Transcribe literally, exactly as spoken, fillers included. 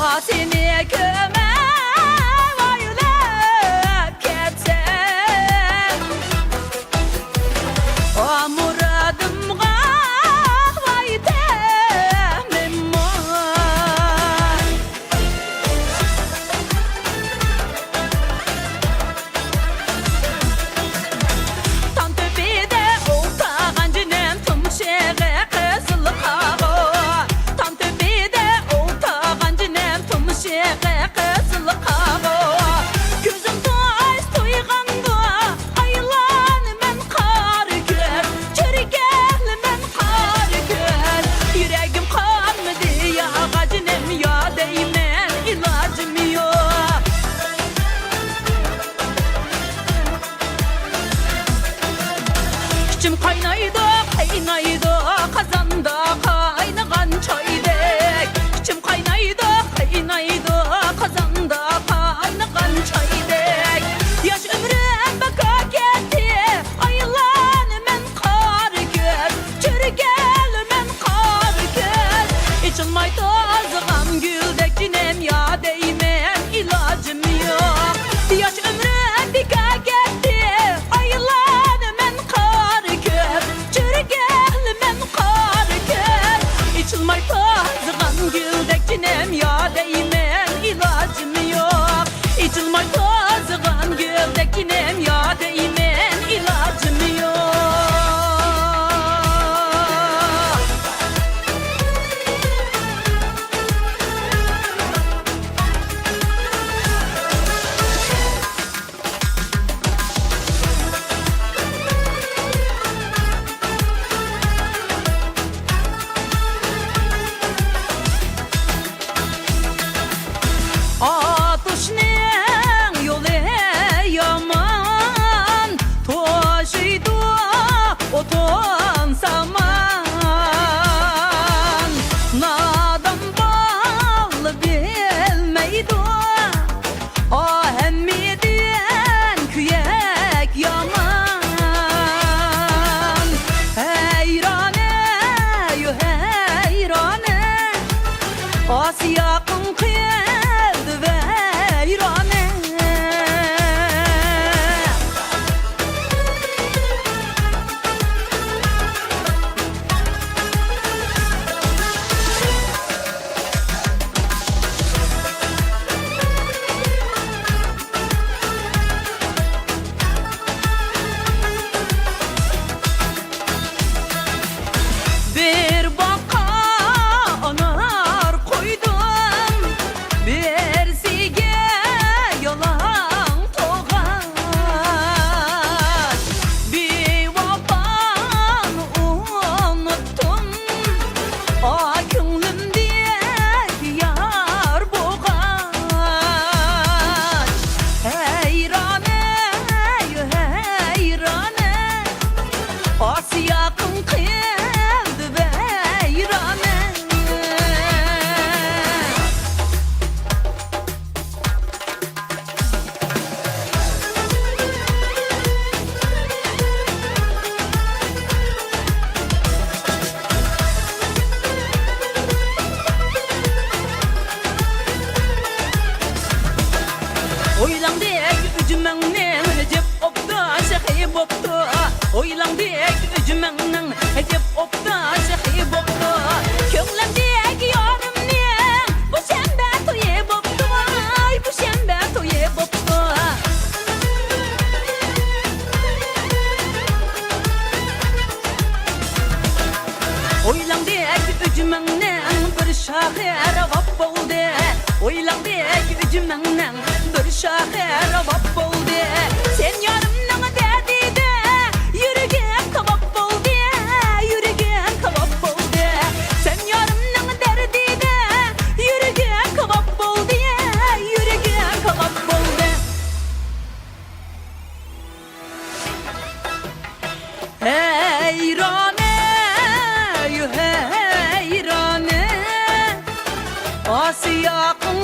سېنى كۆرمەي ئايرىلىپ كەتسەم، ئا مۇرادىمغا ۋاي تەمىم ۋاي. تام تۆپىدە ئولتۇرغان جېنىم، تۇمشۇقى قىزىل قاغۇ. تام تۆپىدە ئولتۇرغان جېنىم، تۇمشۇقى قىزىل قاغۇ. كۆزۈم تويسا تويغاندۇ، ئايلانىمەن قارا كۆز، چۆرگەلىمەن قارا كۆز. يۈرەككە قانمىدى ياغا جېنىم، يا دەيمەن ئىلاجىم يوق. ئىچىم قاينايدۇ، قاينايدۇ، قازاندا قاينىغان چايدەك. ئىچىم قاينايدۇ، قاينايدۇ، قازاندا قاينىغان چايدەك. ياش ئۆمرۈم بىكار كەتتى، ئايلانىمەن قارا كۆز، چۆرگەلىمەن قارا كۆز. ئېچىلماي توزغان گۈلدەك جېنىم، يا دەيمەن ئىلاجىم يوق. ياش ئۆمرۈم بىكار كەتتى، ئايلانىمەن قارا كۆز، چۆرگەلىمەن قارا كۆز. ئېچىلماي توزغان گۈلدەك جېنىم، يا دەيمەن ئىلاجىم يوق. ئېچىلماي توزغان گۈلدەك جېنىم، يا دەيمەن ئىلاجىم يوق. ئاتۇشنىڭ يولى يامان، توشۇيدۇ ئوتۇن سامان. نادان بالا بىلمەيدۇ، ئاھمىدىن كۈيەك يامان. ھەيرانە، يو ھەيرانە، ئاسىياقىڭ قىلدى ۋەيرانە. بىر باغقا ئانار قويدۇم، بىرسىگە يالاڭ توغاچ. بىۋاپانى ئۇنۇتتۇم، ئا كۆڭلۈمدىكى يار بولغاچ. ھەيرانە، ھەيرانە، ئاسىياقىڭ قىلدى ۋەيرانە. ئويلاڭدەك ئۈجمەڭنىڭ ئەجەب ئوبدان شېخى بوپتۇ. ئويلاڭدەك ئۈجمەڭنىڭ ئەجەب ئوبدان شېخى بوپتۇ. كۆڭلۈمدىكى يارىمنىڭ بۇ شەنبە تويى بوپتۇ، ۋاي، بۇ شەنبە تويى بوپتۇ. ئويلاڭدەك ئۈجمەڭنىڭ بىر شاخى راۋاب بولدى. ئويلاڭدەك ئۈجمەڭنىڭ بىر شاخى راۋاب بولدى. سەن يارىمنىڭ دەردىدە يۈرىكىم كاۋاپ بولدى، يۈرىكىم كاۋاپ بولدى. سەن يارىمنىڭ دەردىدە يۈرىكىم كاۋاپ بولدى، يۈرىكىم كاۋاپ بولدى. ھەيرانە، ھەيرانە، ئاسىياقىڭ